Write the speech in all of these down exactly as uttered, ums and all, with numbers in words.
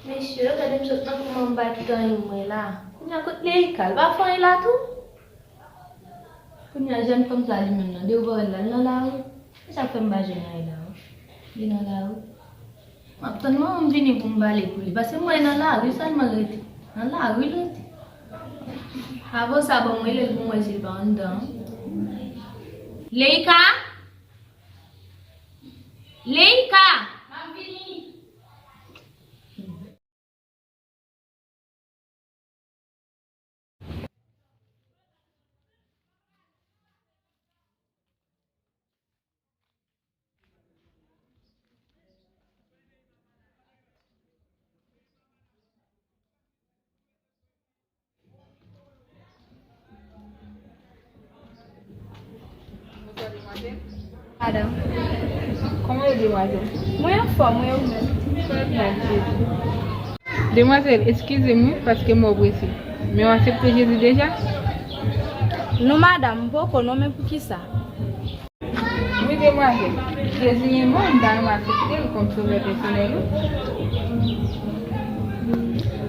Mesye, gade m sot nan kouman m bay tout anyen mwen la. Kounye a kot Leika? L pa fè anyen la tou? Kounye a jèn fanm sa li menm nan, depi w pa wè l la, l nan lari. E sa k fè m pa jwenn anyen la, wi. Li nan lari. M ap tann manman m vini pou m pale pou li. Paske mwen nan lari sèlman l rete. Nan lari l rete. Avan sa, ban m rele l pou m wè si l pa anndan. Leika? Leika! M ap vini. Bonswa, demwazèl. Madanm. Kòman w ye, demwazèl? Mwen anfòm, wi, ou menm? Trè byen, Jezi. Demwazèl, eskize m, wi, paske m wè w prese. Men w aksepte Jezi deja? Non, madanm, m poko, non, men poukisa? Wi, demwazèl. Jezi renmen w, m ta renmen aksepte l kòm sovè pèsonèl ou.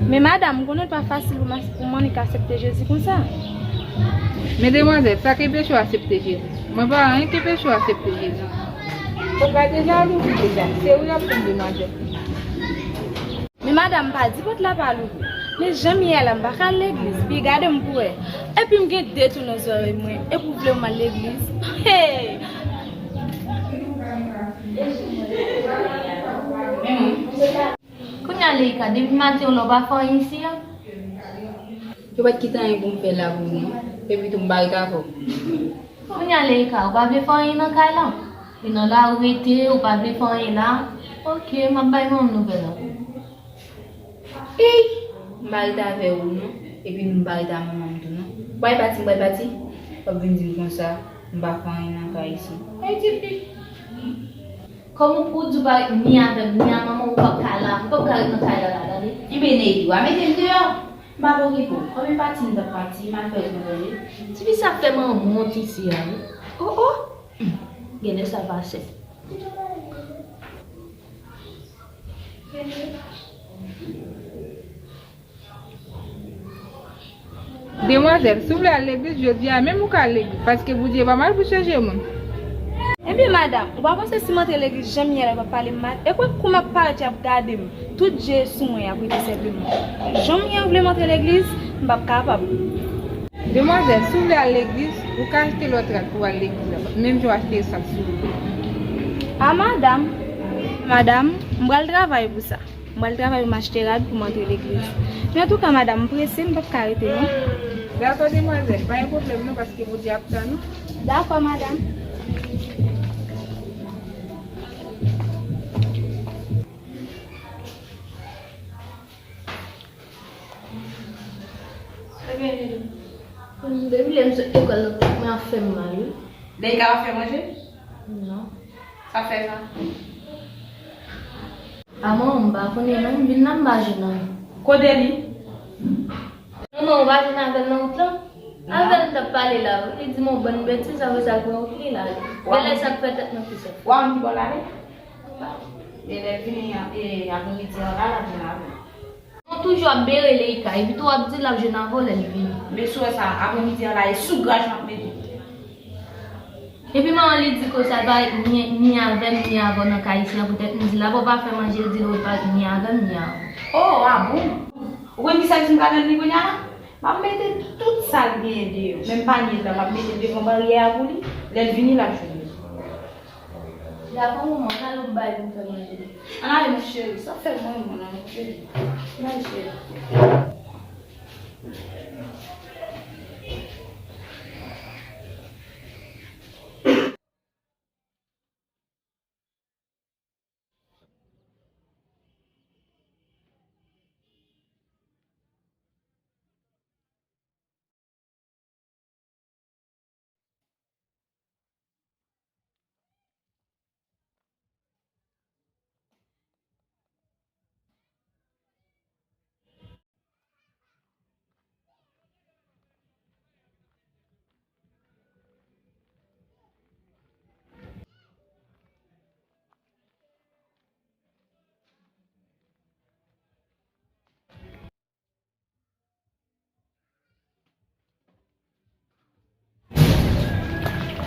Men madanm, m konnen l pa fasil pou m as-, pou m annik aksepte Jezi konsa. Men demwazèl, sa k enpeche w aksepte Jezi? Mwen pa anyen k enpeche w aksepte Jezi. Pòt la te jalou wi deja. Se ou y ap tann, demwazèl. Men madanm, pa di pòt la pa louvri. Men jan m ye a la, m pa ka al legliz. Pi gade m pou wè. Epi m gen de twou nan zòrèy mwen. Epi w vle m al legliz? Hey! Kounye a, Leika, depi maten w la, w pa fè anyen isi a? Yo pa t kite anyen pou m fè la pou ou, non. Epi tou, m pa ret avè w. Kounye a, Leika, ou pa vle fè anyen nan kay la? E nan lari w rete, ou pa vle fè anyen la? Oke, m ap bay manman m nouvèl la. Ey! M pa ret avè ou, non. Epi m pa ret a manman m tou, non. W pral pati, m pral pati. W ap vin di m konsa, m pa fè anyen nan kay isi. Ay, tifi! Kòman pou w di w pa ret ni avè m, ni a manman w, ou p ap ka la, ou p ap ka ret nan kay la, la, tande? Enben, Neydi, w a mete m deyò. M pa p okipe w. Konbyen pati m t ap pati, m al fè yon tande. Tifi sa ap fè m anwont isi a, wi. Oh, oh! Hmm. Genlè sa pase. Demwazèl, si w vle al legliz jodi a, menm ou ka al legliz, paske Bondye pa mal pou chanje moun. Ebyen, madanm, ou pa panse si m antre legliz jan m ye a la, yo p ap pale m mal? E kwè kou m ap parèt, y ap gade m. Tout je yo sou mwen, y ap rete sève mwen. Jan m ye a, ou vle m antre legliz? M p ap kapab. Demwazèl, si w vle al legliz, ou ka achte lòt rad pou w al legliz la, menm jan w achte sa k sou ou. A, madanm, madanm, m pral travay pou sa. M pral travay pou m achte rad pou m antre legliz. Men antouka, madanm, m prese, m p ap ka rete, non. Dakò, demwazèl, pa gen pwoblèm, non, paske Bondye ap tann ou. Dakò, madanm. Ebyen, depi lè m sot lekòl, mwen ap fè m mal, wi. Lè l ka fè manje? Non. Sa fè sa? A manman, m pa konnen non, m vin la m pa jwenn anyen. Kote li? Manman, ou pa jwenn avè l nan wout lan? Avè l m t ap pale la, wi. Li di m yon bann betiz, apre sa l pran wout li, l ale. Genlè sa k fè tèt mwen pi sèf. Ou a wè ki bò l ale? Genlè vini, e, apremidi an la, l ap vin avè l. Ou toujou ap bere Leika, epi tou w ap di l ap jwenn avè w lè l vini. Men si w wè sa, apremidi an la, e sou graj m ap mete. Epi manman li di konsa l pa ni, ni avè m, ni avè w nan kay isi a, poutèt m di l ap pa fè manje, l di l pa ni avè m, ni avè w. Oh, a bon? Ou konn kisa m pral rann li kounye a la? M ap mete tout sa l genyen deyò. Menm panye l la, m ap mete l devan baryè a pou li. Lè l vini, l ap jwenn li. Dakò, manman, ann ale w bay pou m fè manje. Ann ale, mon cheri, sa fè mwen, mwen, nan manje.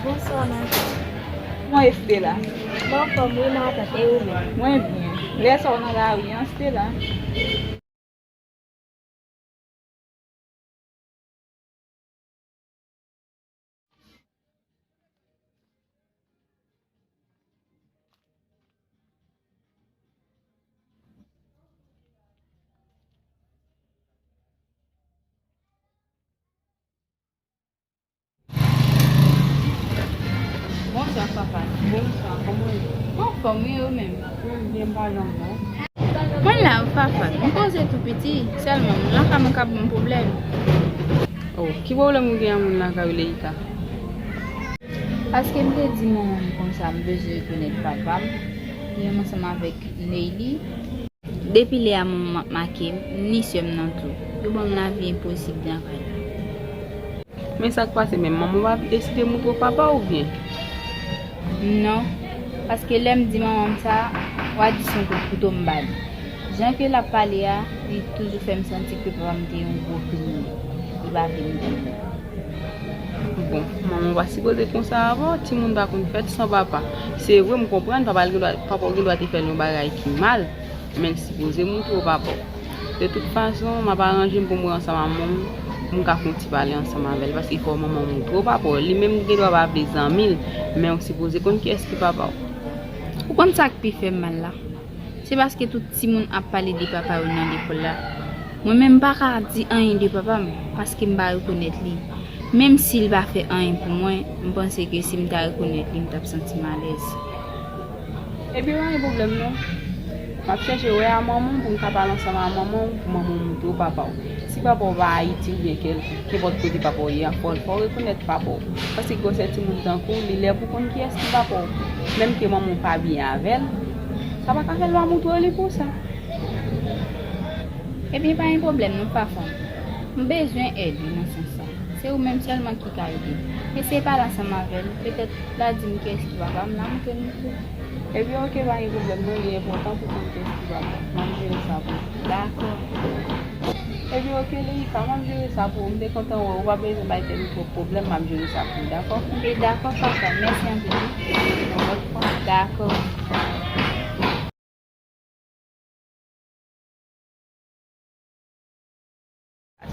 Bonswa, matant. Kòman w ye, Stella? Mwen anfòm, wi, matant. E ou menm? Mwen byen. Lè sa w nan lari an, Stella? Bonswa, Fafan. Bonswa, kòman w ye? Mwen anfòm, wi, ou menm? Mwen byen, m pa janm bon. Mwen la, Fafan. M poze tou piti, sèlman moun lakay mwen ka ban m pwoblèm. Oh, ki pwoblèm ou gen ak moun lakay ou, Leita? Paske m te di manman m konsa m bezwen rekonèt papa m, li menm ansanm avèk Neily. Depi lè a manman m ap make m, ni sè m nan tou. Yo ban m lavi enposib nan kay la. Men sa k pase menm, manman w pa deside moutre w papa w oubyen? Non, paske lè m di manman m sa, w a di se yon kout kouto m ba li. Jan ke l ap pale a, li toujou fè m santi ke papa m te yon gwo kriminèl. Li pa vle m tande. Bon, manman w pa sipoze konsa avè w, timoun pa konn fèt san papa. Se vre, m konprann, papa l gen dwa, papa w gen dwa te fè l yon bagay ki mal, men l sipoze moutre w papa w. De tout fason, m ap aranje m pou m wè ansanm ak manman m, pou m ka fè yon ti pale ansanm avè l, paske fò manman w moutre w papa w. Li menm gen dwa pa vle zanmi l, men w sipoze konn kiyès ki papa w. Ou konn sa k pi fè m mal la? Se paske tout timoun ap pale de papa yo nan lekòl la. Mwen menm, m pa ka di anyen de papa m, paske m pa rekonèt li. Menm si l pa fè anyen pou mwen, m panse ke si m ta rekonèt li, m t ap santi m alèz. Ebyen, pa gen pwoblèm non. M ap chèche wè a manman w pou m ka pale ansanm a manman w, pou manman w moutre w papa w. Si papa w pa Ayiti oubyen kèl, kenpòt kote papa w ye a, fò, fò w rekonèt papa w. Paske gwosè timoun tankou w, li lè pou konn kiyès ki papa w. Menm ke manman w pa byen avè l, sa pa ka fè l pa moutre w li pou sa. Ebyen, pa gen pwoblèm non, Fafan. M bezwen èd wi nan sans sa. Se ou menm sèlman ki ka ede m. Eseye pale ansanm avè l. Petèt l a di m kiyès ki papa m, l a moutre m tou. Ebyen, oke, pa gen pwoblèm non, li enpòtan pou konn kiyès ki papa w. M ap jere sa pou ou. Dakò. Ebyen, oke, Leita, m ap jere sa pou ou. M te kontan wè w. Ou pa bezwen bay tèt ou twòp pwoblèm, m ap jere sa pou ou, dakò? Oke, dakò, Fafan. Mèsi anpil wi. Yon lòt fwa. Dakò.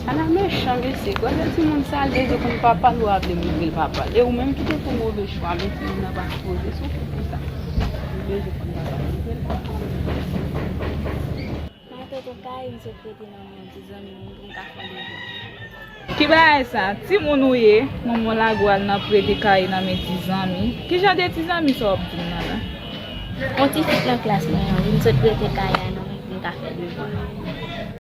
Ala mechan mesye, gwosè timoun sa, l bezwen konn papa l, ou pa vle moutre l papa l. E ou menm ki te fè yon move chwa, men timoun nan pa sipoze soufri konsa. Li bezwen konn papa l, moutre l papa l. Matant, ou ka ede m sot rete nan men yon ti zanmi m pou m ka fè yon devwa. Ki bagay sa? Timoun ou ye, manman w lage w al nan prete kaye nan men ti zanmi. Ki jan de ti zanmi sa w ap di m nan la? Yon ti fi nan klas mwen an, vin sot prete kaye a nan men pou m ka fè devwa.